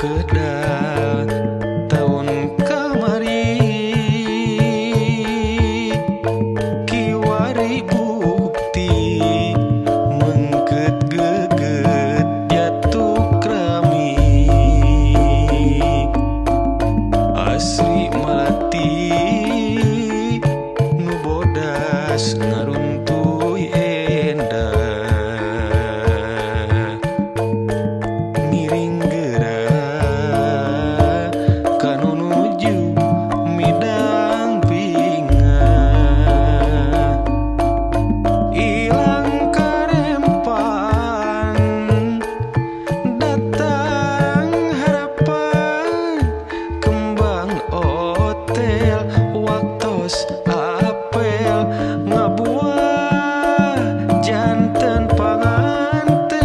Kedal taun kamari kiwari bukti mengket geget jatuh krami asri melati nu bodas ngaruntuy endah ngiring geura kanu nuju midang bingah ilang karempan datang harapan kembang hotel waktos apel ngabuah janten panganten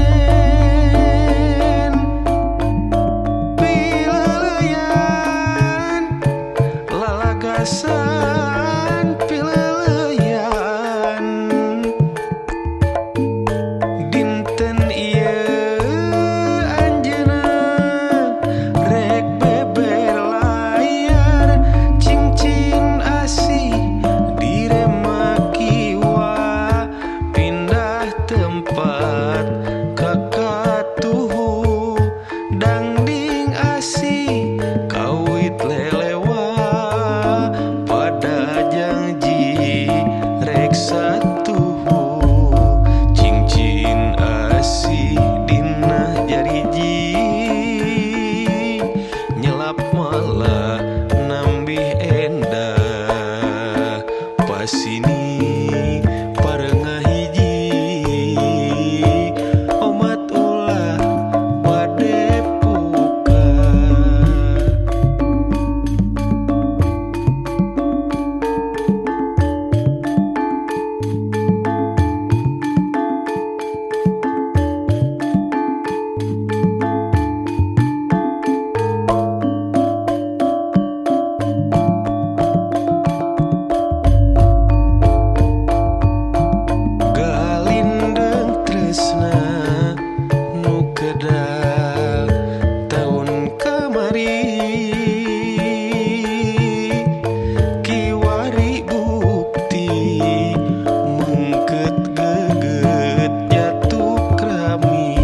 pileleyan lalagasan pileleyan dinten ieu anjeunna rek beber layar cincin asih diremakiwa pindah tempat kakatuhu dangding asih kawit lelewa pada janji rek satuhu cincin asih dina jariji nyelap malah nambih endah pasini parengah hiji omat ulah bade puka. Galindeng tresna nu kedal taun kamari kiwari bukti mengket geget jatuh krami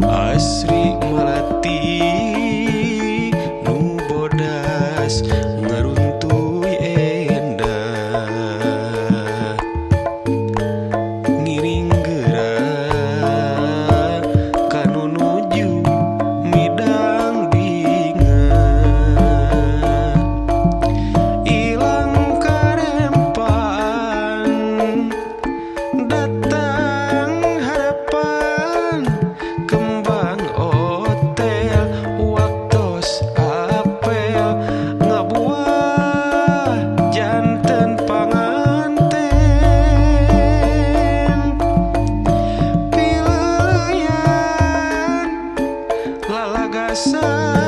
asri melati nu bodas ngaruntuy endah ngiring geura kanu nuju midang bingah ilang karempan datang harapan kembang hotel waktos apel ngabuah janten panganten pileleyan lalagasan.